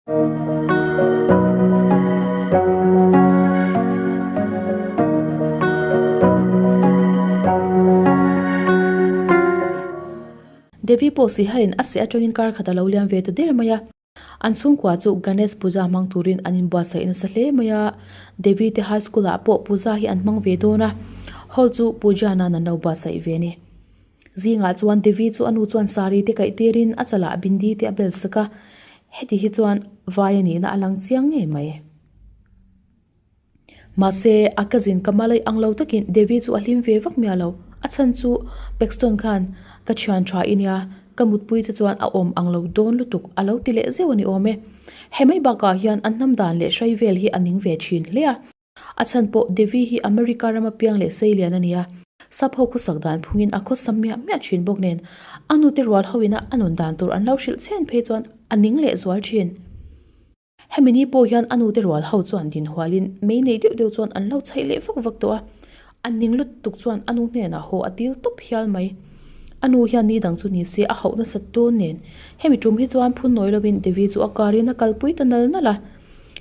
Devi pawh Sihain a seh atangin kar khat a lo liam ve ta der mai a. An chhungkua chu Ganesh Puja hmang turin an inbuatsaih nasa hle mai a, Devi te high school ah pawh puja hi an hmang ve dawn a, hall chu puja nan an lo buatsaih ve a ni. Zingah chuan Devi chu a nu chuan saree te kaih tirin a chalah bindi te a bel sak a, heti hi chuan vai a nihna a lang chiang ngei mai. Mahse, a cousin Kamala i ang lo takin Devi chu a hlim ve vak miah lo. A chhan chu Paxton khan ka thian tha i nia, ka mutpui che chuan a awm ang lo dawn lutuk a lo ti leh zeuh a ni awm e. He mai bakah hian an hnam dan leh hrai vel hi a ning ve thin hle a. A chhan pawh Devi hi America rama piang leh sei lian a ni a, sap ho khawsak dan phungin a khawsam miah miah thin bawk nen a nute rual hoina a nun dan tur an lo hrilh chhen phei chuan a ning leh zual thin. Hemi ni pawh hian a nute rual ho chuan din hualin mei nei deuh deuh chuan an lo chhaih leh vak vak tawh a, a ning lut tuk chuan a nu hnenah haw a dil tawp hial mai. A nu hian ni dang chu ni se a hauh nasat dawn nen hemi tum hi chuan phun nawi lovin Devi chu a karin a kalpui ta nal nal a.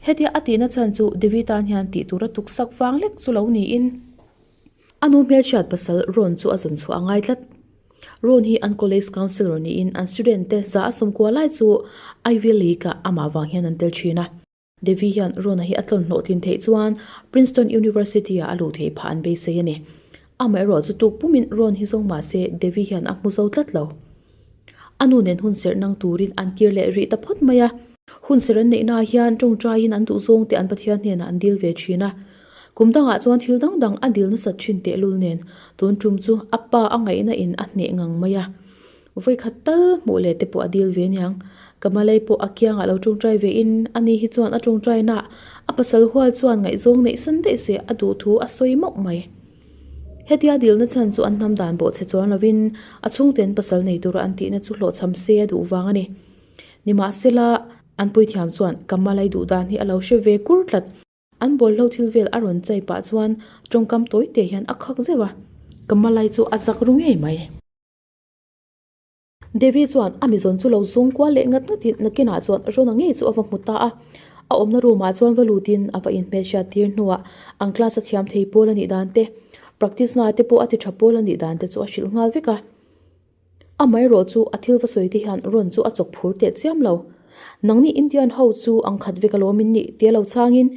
Hetia a tihna chhan chu Devi tan hian tih tur a tuk sak vang lek chu lo niin a nu hmelchhiat pasal rawn chu a zawn chhuah a ngai tlat. Ron hi an college councillor niin an student te za a sawmkua lai chu Ivy League ah amah vang hian an tel thin a. Devi hian Ron-a hi a tlawn hlawhtlin theih chuan Princeton University ah a luh theih phah an beisei a ni. Amaherawh chu tuk pumin Ron hi zawng mah se Devi hian a hmu zo tlat lo. A nu nen hun serh nang turin an kir leh rih ta phawt mai a. Hun serh an neihnaah hian tawngtaiin an duhzawng te an Pathian hnenah an dil ve thin a. Kum dangah chuan thil dang dang a dil nasat thin tehlul nen tun tum chu a pa a ngaihna in a hneh ngang mai a. Vawikhat tal hmuh leh te pawh a dil ve niang. Kamalei pawh a kiangah lo tawngtai ve in ani hi chuan a tawngtaina a pasal hual chuan ngaihzawng neih san daih se a duh thu a sawi mauh mai. Hetia dilna chhan chu an hnam dan bawh che chuan lovin a chhungten pasal nei tura an tihna chu hlawhchham se a duh vang a ni. Nimahsela an puithiam chuan Kamalei duh dan hi a lo hre ve kur tlat. An bawlhlo thil vel a rawn chai pah chuan tawngkam tawi te hian a khak zeuh a, ka malai chu a zak ru ngei mai. Devi chuan a mizawn chu lo zawng kual leh ngat ngat in nakinah chuan Rona ngei chu a va hmu ta a, a awmna room ah chuan va lut in a va inhmelhriat tir hnuah an class a thiam thei pawl a nih dan te, practice na te pawh a ti tha pawl a nih dan te chu a hrilh nghal vek a. Amaherawh chu a thil va sawi te hian rawn chu a chawk phur teh chiam lo. Nangni Indian ho chu ang khat vek alawm in nih tia lo chhangin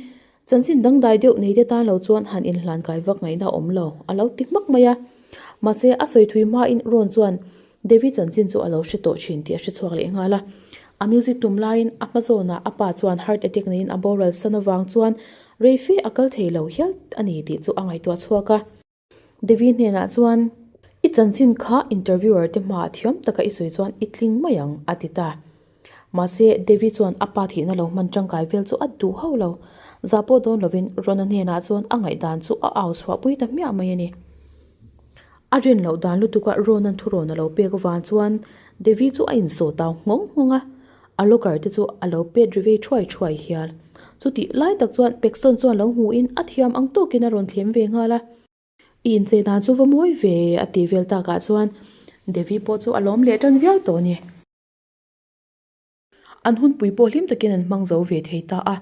chanchin dangdai deuh nei te tan lo chuan han inhlan kai vak ngaihna a awm lo a lo ti hmak mai a. Mahse a sawi thui hmain rawn chuan Devi chanchin chu a lo hre tawh thin tih a hre chhuak leh nghal a. A music tum laiin a hma zawnah a pa chuan heart attack neiin a boral san avang chuan rei fe a kal thei lo hial a ni tih chu a ngaihtuah chhuak a. Devi hnenah chuan, I chanchin kha interviewer te hmaah thiam taka i sawi chuan i tling mai ang, a ti ta. Mahse, Devi chuan a pa thihna lo hman tangkai vel chu a duh hauh lo. Zah pawh dawn lovin Rona hnenah chuan a ngaihdan chu a au chhuahpui ta hmiah mai a ni. A rin loh dan lutuka Ronan thurawn a lo pek avang chuan Devi chu a insawh tau nghawng nghawng a, a locker te chu a lo pet ri vei thuai thuai hial. Chutih lai tak chuan Paxton chuan lo hmuhin a thiam ang tawkin a rawn thlem ve nghal a. I inchei dan chu va mawi ve a tih vel takah chuan Devi pawh chu a lawm leh tan viau tawh a ni. An hunpui pawh hlim takin an hmang zo ve thei ta a.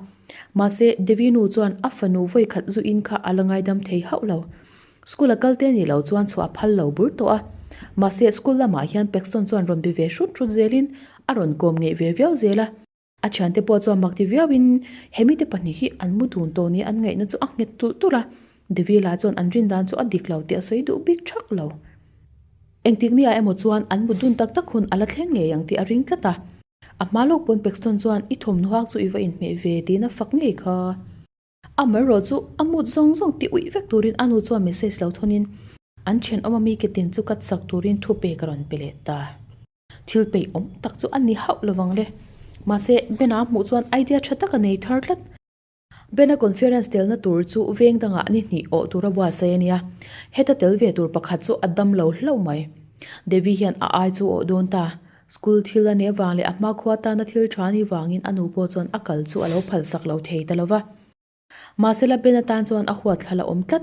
Mahse Devi nu chuan a fanu vawi khat zu in kha a la ngaidam thei hauh lo. School a kal te nih loh chuan chhuah a phal lo bur tawh a. Mahse school lamah hian Paxton chuan rawn be ve hrut hrut zelin a rawn kawm ngeih ve viau zel a. A thiante pawh chuan mak ti viauin hemi te pahnih hi an mu dun tawh nia an ngaihna chu a nghet tulh tulh a. Devila chuan an rin dan chu a dik lo tih a sawi duh bik thak lo. Engtik nia emaw chuan an mu dun tak tak hun a la thleng ngei ang tih a ring tlat a. A hma lawk pawn Paxton chuan i thawmhnaw hak chu i va inhmeh ve tiin a fak ngei kha. Amaherawh chu a mut zawng zawng ti uih vek turin a nu chuan message lo thawnin an thenawm ami ketin chu cut sak turin thu pek a rawn pe leh ta. Thil peih awm tak chu a ni hauh lovang le. Mahse, Ben-a hmuh chuan idea tha tak a nei thar tlat. Ben-a conference telna tur chu veng dangah ni hnih awh tura buatsaih a nia. Heta tel ve tur pakhat chu a dam lo hlauh mai. Devi hian a ai chu awh dawn ta. School thil a nih avang leh a hmakhua tana thil tha ni vangin a nu pawh chuan a kal chu a lo phalsak lo thei ta lo va. Mahsela Ben atan chuan a huat thla la awm tlat.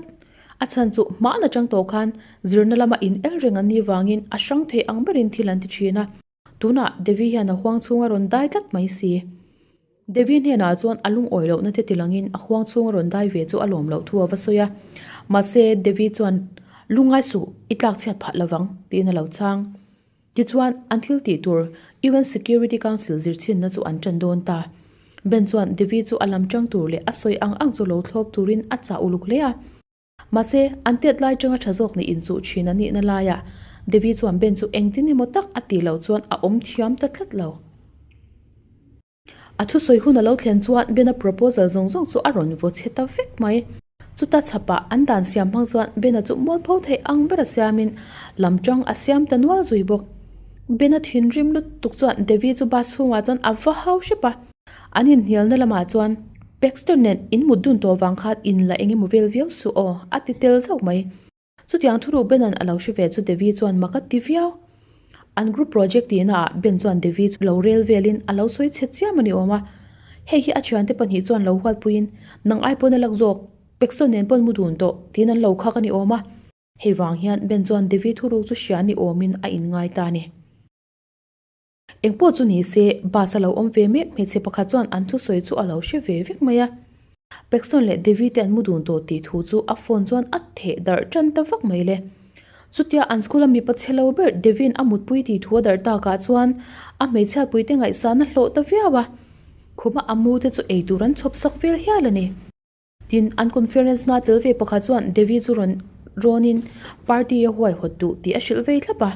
A chhan chu hmaan atang tawh khan zirna lama in el reng an nih vangin a hrang thei ang berin thil an ti thin a. Tunah Devi hian a huang chhung a rawn dai tlat mai si. Devi hnenah chuan a lungawi lohna te tilangin a huang chhung a rawn dai ve chu a lawm loh thu a va sawi a. Mahse, Devi chuan, Lungngai suh, i tlak chhiat phah lovang, tiin a lo chhang. Tichuan, an thil tih tur UN Security Council zirchhinna chu an ṭan dawn ta. Ben chuan Devi chu a lam ṭang tur leh a sawi ang ang chu lo thlawp turin a chah uluk hle a. Mahse, an tet lai ṭanga ṭha zawk nih inchuh ṭhin a nihna laiah Devi chuan Ben chu engtin emaw tak a tih loh chuan a awm thiam ta tlat lo. A thusawi hun a lo thlen chuan Bena proposal zawng zawng chu a rawn vaw chhe ta vek mai. Chuta chhapah an dan siam hmang chuan Bena chu mualpho theih ang bera siamin lam tang a siam ta nual zui bawk. Bena thinrim lutuk chuan Devi chu bus chhungah chuan a va hau hrep a. An inhnialna lamah chuan Paxton nen in mut dun tawh vang khan in la eng emaw vel viau suh aw a ti tel zauh mai. Chutiang thu ruh Bena'n a lo hre ve chu Devi chuan mak a ti viau. An group project tihna ah Ben chuan Devi chu lo rel velin a lo sawi chhe chiam a ni awm a. Hei hi a thiante pahnih chuan lo huatpuiin nang ai pawn a lak zawk, Paxton nen pawn mu dun tawh tiin an lo khak a ni awm a. Hei vang hian Ben chuan Devi thu ruk chu hria ni awmin a inngai ta a ni. Engpawh chu ni se, bus a lo awm ve mek hmeichhe pakhat chuan an thusawi chu a lo hre ve vek mai a. Paxton leh Devi te an mu dun tawh tih thu chu a phone chuan a theh darh tan ta vak mai le. Chutia an school a mipa chhe lo ber Devi'n a mutpui tih thu a darh takah chuan a hmeichhiatpui te ngaihsan a hlawh ta viau a. Khuma a mu te chu eitur an chhawp sak vel hial a ni. Tin, an conference na tel ve pakhat chuan Devi chu rawn rawnin party a huaihawt duh tih a hrilh vei thlap a.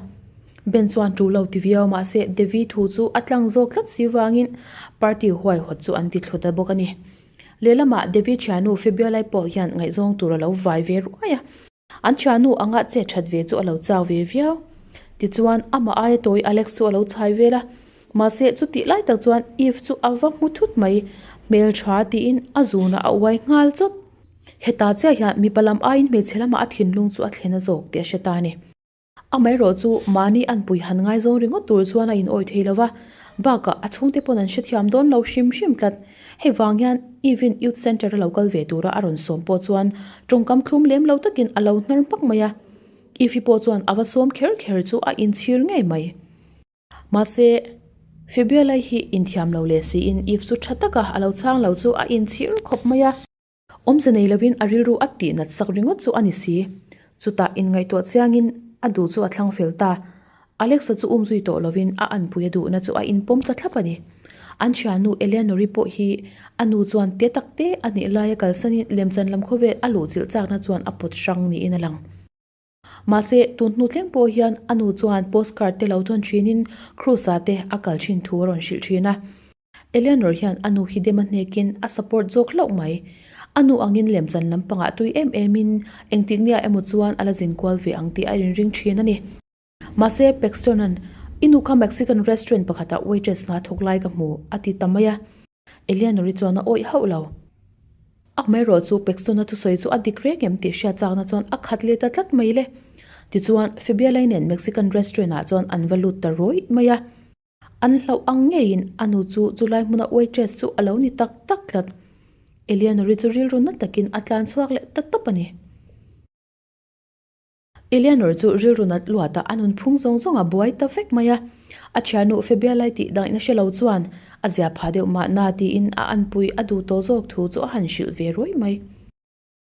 Ben chuan ṭu lo ti viau mahse Devi thu chu a tlang zawk tlat si vangin party huaihawt chu an ti thlu ta bawk a ni. Lehlamah Devi thiannu Febiola pawh hian ngaihzawng tur a lo vai ve ruai a. An thiannu anga chet that ve chu a lo chau ve viau. Tichuan, amah aia tawi Alex chu a lo chhai vel a. Mahse, chutih lai tak chuan Eve chu a va hmu thut mai. Hmel tha tiin a zunah a uai nghal chawt. Heta chiah hian mipa lam aiin hmeichhe lamah a thinlung chu a thlen a zawk tih a hre ta a ni. Amaherawh chu mahni anpui han ngaizawng ringawt tur chuan a inawih thei lo va, bakah a chhungte pawn an hrethiam dawn lo hrim hrim tlat. Hei vang hian Eve-in Youth Centre a lo kal ve tura a rawn sawm pawh chuan tawngkam thlum lem lo takin a lo hnar hmak mai a. Eve-i pawh chuan a va sawm kher kher chu a inchhir ngei mai. Mahse, Febiola hi inthiam lo leh siin Eve chu tha taka a lo chhang lo chu a inchhir khawp mai a. Awmze nei lovin a rilru a tih nat sak ringawt chu a ni si. Chutah inngaihtuah chiangin a duh chu a thlang fel ta. Alexa chu umzui tawh lovin a anpui a duhna chu a inpawm ta thlap a ni. An thiannu Eleanor-i pawh hi a nu chuan te tak te a nih laia kalsanin lemchan lam khawvel a luhchilh chakna chuan a pawt hrang niin a lang. Mahse, tun hnu thleng pawh hian a nu chuan postcard te lo thawn thinin Cruise-a te a kal thin thu a rawn hrilh thin a. Eleanor hian a nu hi dem a hnekin a support zawk hlauh mai. A nu angin lemchan lampangah tui em emin engtik nia emaw chuan a la zin kual ve ang tih a inring thin a ni. Mahse, Paxton-a'n, I nu kha Mexican restaurant pakhatah waitress hna thawk lai ka hmu, a ti ta mai a. Eleanor-i chuan a awih hauh lo. A hmaerawh chu Paxton-a thusawi chu a dik reng em tih hriat chakna chuan a khat leh ta tlat mai le. Tichuan, Fabialai nen Mexican restaurant-ah chuan an va lut ta rawih mai a. An hlauh ang ngeiin a nu chu chulai hmuna waitress chu a lo ni tak tak tlat. Eleanor-i chu rilru na takin a tlan chhuak leh ta tawp a ni. Eleanor chu rilru nat luatah a nunphung zawng zawng a buai ta vek mai a. A thiannu Fabialai tih dangihna hre lo chuan a zia phah deuh mahna tiin a anpui a duh tawh zawk thu chu a han hrilh ve ruai mai.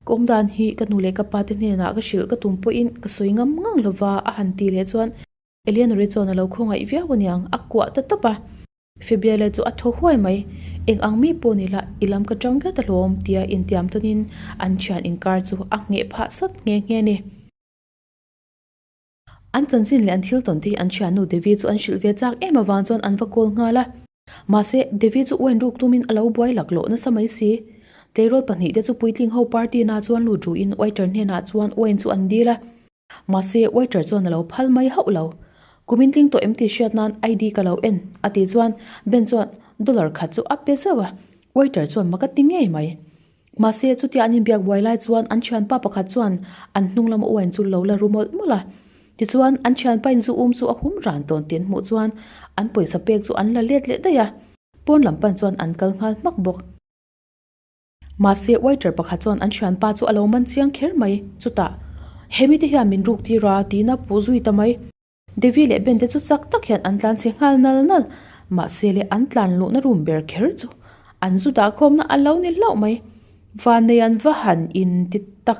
Ka awm dan hi ka nu leh ka pa te hnenah ka hrilh ka tum pawhin ka sawi ngam ngang lova a han ti leh chuan Eleanor-i chuan a lo khawngaih viau aniang a kuah ta tawp a. Fabiala chu a thaw huai mai. Eng ang mi pawh ni la, i lam ka tang tlat alawm tia intiam tawnin an thian inkar chu a ngheh phah sawt nghe nghe a ni. An chanchin leh an thil tawn te hi an thiannu Devi chu an hrilh ve chak em avang chuan an va call nghal a. Mahse, Devi chu uain ruk tumin a lo buai laklawh nasa mai si. Tleirawl pahnih te chu puitling ho party na chuan lut ruhin waiter hnenah chuan uain chu an dil a. Mahse, waiter chuan a lo phal mai hauh lo. Kum in tling tawh em tih hriat nan ID ka lo en, a tih chuan Ben chuan dollar khat chu a pe zeuh a. Waiter chuan mak a ti ngei mai. Mahse, chutia an inbiak buai lai chuan an thianpa pakhat chuan an hnung lama wine chu lo la ru mawlh mawlh a. Tichuan, an thianpa in zu um chu a hum ran tawn tih an hmuh chuan an pawisa pek chu an la let leh daih a. Pawn lam pan chuan an kal nghal hmak bawk. Mahse, waiter pakhat chuan an thianpa chu a lo man chiang kher mai. Chutah, He mite hian min ruk tir a, tiin a puh zui ta mai. Devi leh Ben te chu chak tak hian an tlan chhe nghal nal nal. Mahse le an tlan luhna room ber kher chu An zu dahkhawmna a lo ni hlauh mai. Vannei an va han in ti tak.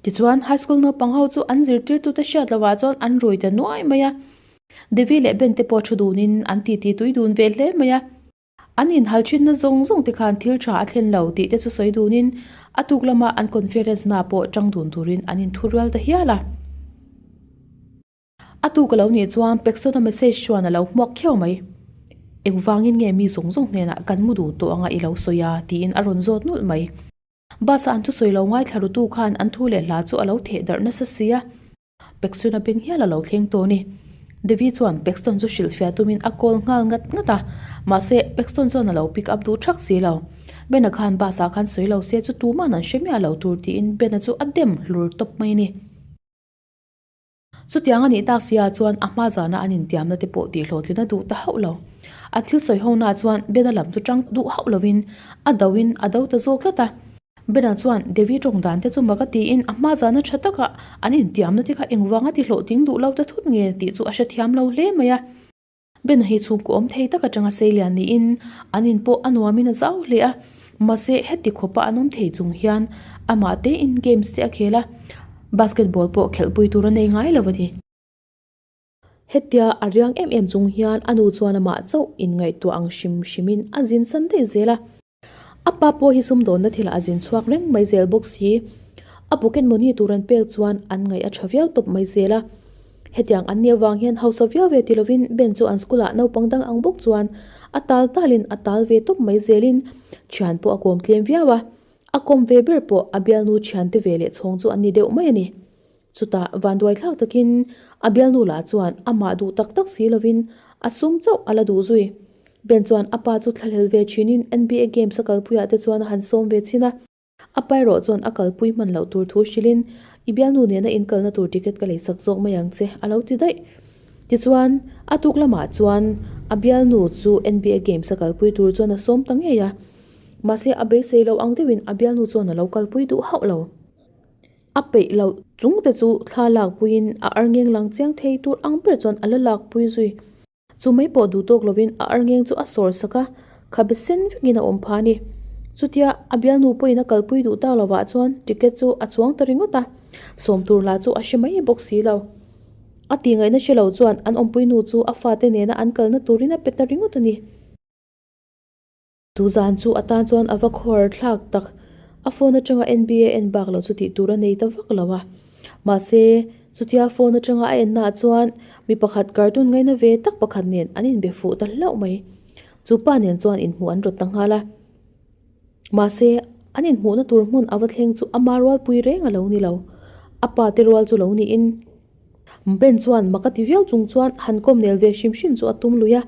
Tichuan, high school naupang ho chu an zirtirtute hriat lovah chuan an rui ta nuai mai a. Devi leh Ben te pawh thu dunin an titi tui dun ve hle mai a. An inhal thinna zawng zawng te khan thil tha a thlen lo tih te chu sawi dunin a tuk lama an conference na pawh tang dun turin an inthurual ta hial a. A tuk a lo nih chuan Paxton-a message chuan a lo hmuak khiau mai. Engvangin nge mi zawng zawng hnenah kan mu duh tawh anga i lo sawi a? tiin a rawn zawt nulh mai. Bus-a an thusawi lo ngaithla rutu khan an thu leh hla chu a lo theh darh nasa si a. Paxton-a beng hial a lo thleng tawh a ni. Devi chuan Paxton chu hrilhfiah tumin a call nghal ngat ngat a, mahse Paxton chuan a lo pick up duh thak si lo. Ben-a khan bus-ah khan sawi lo se chu tuman an hre miah lo tur tiin Ben-a chu a dem hlur tawp mai a ni. Chutiang a nih tak sia chuan a hma zana an intiamna te pawh tihhlawhtlin a duh ta hauh lo. A thil sawi ho na chuan Bena lam chu tang duh hauh lovin a do in a do ta zawk tlat a. Bena chuan Devi tawng dan te chu mak a tiin a hma zana tha taka an intiamna te kha engvanga tihlawhtling duh lo ta thut nge tih chu a hrethiam lo hle mai a. Bena hi chhungkaw awm thei tak atanga seilian niin an in pawh a nuamin a zau hle a, mahse heti khawpa an awm thei chung hian amah tein games te a khel a, basketball pawh khelhpui tur a nei ngai lo a ni. Hetia a riang em em chung hian a nu chuan amah chauh inngaihtuah ang hrim hrimin a zin san daih zel a. A pa pawh hi sumdawnna thilah a zin chhuak reng mai zel bawk si. A pocket money tur an pek chuan an ngaih a tha viau tawp mai zel a. Hetiang an nih avang hian hausa viau ve ti lovin Ben chu an school ah naupang dang ang bawk chuan a tal talin a tal ve tawp mai zelin thian pawh a kawm tlem viau a. A kawm ve ber pawh a bialnu thiante ve leh chhawng chu an ni deuh mai a ni. Chutah vanduai thlak takin a bialnu lah chuan amah duh tak tak si lovin a sum chauh a la duh zui. Ben chuan a pa chu thlahlel ve thinin NBA games a kalpuiah te chuan a han sawm ve chhin a. A pa erawh chuan a kalpui hman loh tur thu hrilhin i bialnu nena inkalna tur ticket ka leisak zawk mai ang che a lo ti daih. Tichuan a tuk lamah chuan a bialnu chu NBA games a kalpui tur chuan a sawm ta ngei a. Mahse a beisei lo ang deuhin a bialnu chuan a lo kalpui duh hauh lo. A peih loh chung te chu thla lakpuiin a arngeng lang chiang thei tur ang ber chuan a la lakpui zui. Chu mai pawh duh tawk lovin a arngeng chu a sawr sak a, khabe sen vekin a awm phah a ni. Chutia a bialnu pawhin a kalpui duh tak lovah chuan ticket chu a chuang ta ringawt a, sawm tur lah chu a hre mai bawk si lo. A tih ngaihna hre lo chuan an awmpui nu chu a fate nena an kalna turin a pe ta ringawt a ni. Chu zan chu a tan chuan a va khawr thlak tak. A phone atanga NBA en bak lo chu tih tur a nei ta vak lo a. Mahse, chutia phone atanga a en naah chuan mi pakhat cartoon ngaina ve tak pakhat nen an inbe fuh ta hlauh mai. Chu pa nen chuan inhmuh an rawt ta nghal a. Mahse, an inhmuhna tur hmun a va thleng chu ama rualpui reng a lo ni lo. A pa te rual chu lo niin. Ben chuan mak a ti viau chung chuan han kawm nel ve hrim hrim chu a tum lui a,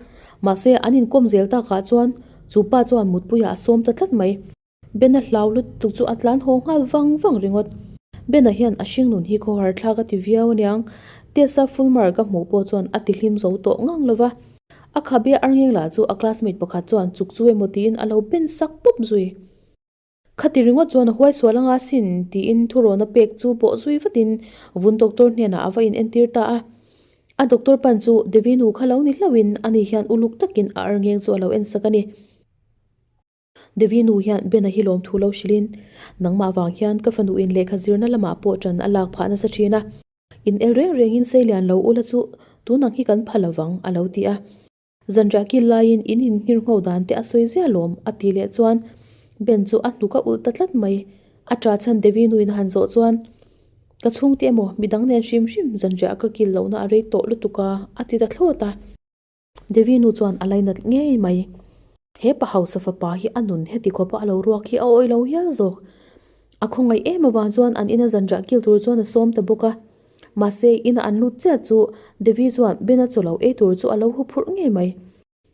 mahse an inkawm zel takah chuan chu pa chuan mutpuiah a sawm ta tlat mai. Ben-a hlau lutuk chu a tlan haw nghal vang vang ringawt. Ben-a hian a hringnun hi khawhar thlak a ti viau aniang, Tessa Fulmer ka hmuh pawh chuan a ti hlim zo tawh ngang lo va. A khabe arngeng lah chu a classmate pakhat chuan chuk chu emaw tiin a lo ben sak pawp zui. Khati ringawt chuan a huai sual anga sin tiin thurawn a pek chu pawh zui vatin vun doctor hnenah a va in entir ta a. A doctor pan chu Devi nu kha lo ni hlauhin ani hian uluk takin a arngeng chu a lo en sak a ni. Devi nu hian Ben-a hi lawmthu lo hrilhin, Nangmah vang hian ka fanu in lehkha zirna lamah pawh ṭan a lak phah nasa ṭhin a. In el reng rengin seilian lo ula chu tunang hi kan pha lovang a lo ti a. Zanriah kil laiin in inhngir ngho dan te a sawi ziah lawm a ti leh chuan Ben chu a hnuk a ulh ta tlat mai. A ṭah chhan Devi nuin a han zawh chuan Ka chhungte emaw midang nen hrim hrim zanriah ka kil lohna a rei tawh lutuk a a ti ta thlawt a. Devi nu chuan a lainat ngei mai. He pa hausa fapa hi a nun heti khawpa a lo ruak hi a awih lo hial zawk. A khawngaih em avang chuan an ina zanriah kil tur chuan a sawm ta bawk a. Mahse, ina an lut chiah chu Devi chuan Bena chaw lo ei tur chu a lo hu phurh ngei mai.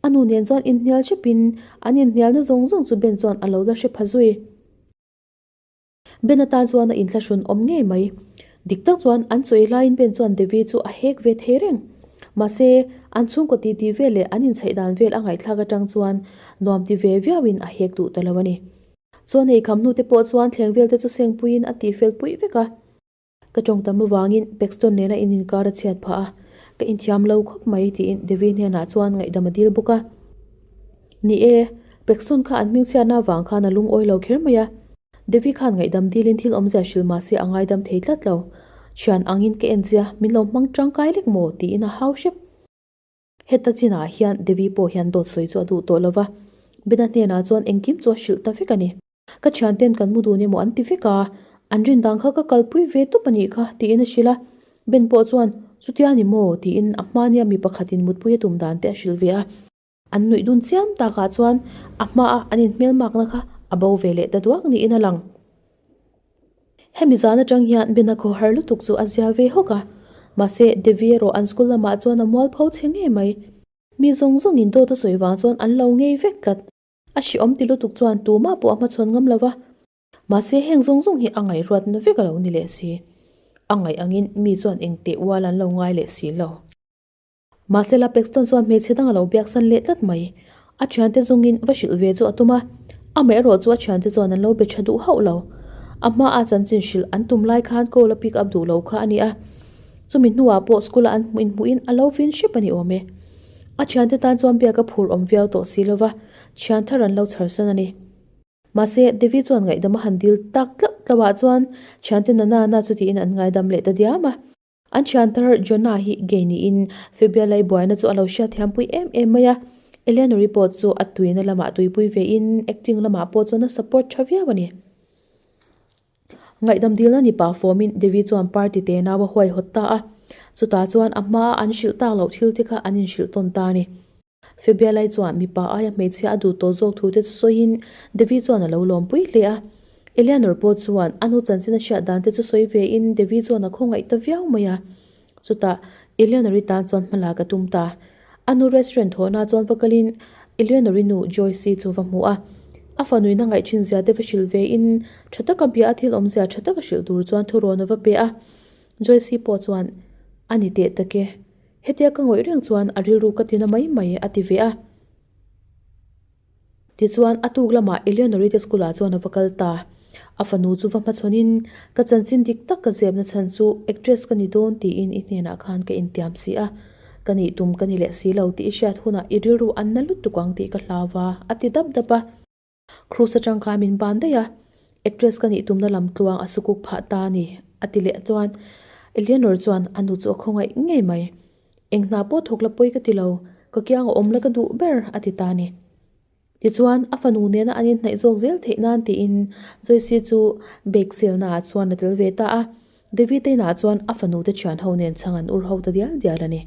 A nu nen chuan inhnial hrepin an inhnialna zawng zawng chu Ben chuan a lo la hre pha zui. Ben atan chuan a inthlahrun awm ngei mai. Dik tak chuan an chaw ei laiin Ben chuan Devi chu a hek ve thei reng. Mahse, an chhungkaw titi vel leh an inchheih dan vel a ngaihthlak atang chuan nuam ti ve viauin a hek duh ta lo a ni. Chuan ei kham hnute pawh chuan thleng vel te chu sengpuiin a tihfel puih vek a. Ka tawng tam avangin Paxton nena in inkar a chhiat phah a, ka inthiam lo khawp mai tiin Devi hnenah chuan ngaihdam a dil bawk a. Ni e, Paxton kha an hmingchhiatna avang khan a lungawi lo kher mai a. Devi khan ngaihdam dilin thil awmzia hrilh mah se a ngaidam thei tlat lo. Thian angin ka en chia, min lo hmang tangkai lek maw? tiin a hau hrep. Heta chinah hian Devi pawh hian dawt sawi chu a duh tawh lo va, Bena hnenah chuan engkim chu a hrilh ta vek a ni. Ka thianten kan mu dun emaw an ti vek a, an rin dan kha ka kalpui ve tawp a nih kha, tiin a hrilh a. Ben pawh chuan, Chutia ni maw? tiin a hmania mi pakhatin mutpui a tum dan te a hrilh ve a. An nuih dun chiam takah chuan a hmaa an inhmelmakna kha a bo ve leh ta duak niin a lang. Hemi zan atang hian Bena khawhar lutuk chu a zia ve hawk a, mahse Devi erawh an school lamah chuan a mualpho chhe ngei mai. Mi zawng zawngin dawt a sawi vang chuan an lo ngei vek tlat. A hrehawm ti lutuk chuan tumah pawh a hmachhawn ngam lo va. Mahse heng zawng zawng hi a ngaihruatna vek a lo ni leh si. A ngaih angin mi chuan engteh ual an lo ngai leh si lo. Mahsela Paxton chuan hmeichhe dang a lo biaksan leh tlat mai. A thiante zungin va hrilh ve chu a tum a, amaherawh chu a thiante chuan an lo be tha duh hauh lo. A hmaa chanchin hrilh an tum lai khan call a pick up duh lo kha a ni a. Chumi hnuah pawh school a an hmuh inhmuhin a lo vin hrep a ni awm e. A thiante tan chuan biak a phur awm viau tawh si lova, thian thar an lo chharsan a ni. Mahse, Devi chuan ngaihdam a han dil tak tlauh tlauhah chuan thiante na na na chu tiin an ngaidam leh ta diam a. An thian thar Jonah hi gay niin Febia-lai buaina chu a lo hriatthiampui em em mai a, Eleanor-i pawh chu a tuina lamah tuipui vein acting lamah pawh chuan a support tha viau a ni. Ngaihdam dilna ni pah fawmin Devi chuan party te nau a huaihawt ta a, chutah chuan a hmaa an hrilh tak loh thil te kha an inhrilh tawn ta a ni. Febia-lai chuan mipa aia hmeichhia a duh tawh zawk thu te chu sawiin Devi chuan a lo lawmpui hle a. Eleanor pawh chuan a nu chanchin a hriat dan te chu sawi vein Devi chuan a khawngaih ta viau mai a. Chutah Eleanor-i tan chuan hmalak a tum ta. A nu restaurant thawhna chuan va kalin Eleanor-i nu Joyce-i chu va hmu a. A fanuina ngaih thin zia te va hrilh vein tha taka bia a thil awmzia tha taka hrilh tur chuan thurawn a va pe a. Joyce-i pawh chuan a ni teh tak e. Hetia ka ngawih reng chuan a rilru ka tina mai mai a ti ve a. Tichuan a tuk lamah Eleanor-i te school ah chuan a va kal ta. A fanu chu va hmachhawnin ka chanchin dik tak ka zepna chhan chu actress ka ni dawn tiin i hnenah khan ka intiam si a. Ka nih tum ka ni leh si lo tih i hriat hunah i rilru an na lutuk ang tih ka hlau va a ti dap dap a. Cruise atang khan min ban daih a, actress ka nih tumna lam tluang a sukuk phah ta a ni, a ti leh chuan Eleanor chuan a nu chu a khawngaih ngei mai. Eng hna pawh thawk la pawi ka ti lo, ka kiang a awm la ka duh ber, a ti ta a ni. Tichuan, a fanu nena an inhnaih zawk zel theih nan tiin Joyce chu bag selna ah chuan a tel ve ta a, David-a inah chuan a fanu te thian ho nen chhang an ur ho ta dial dial a ni.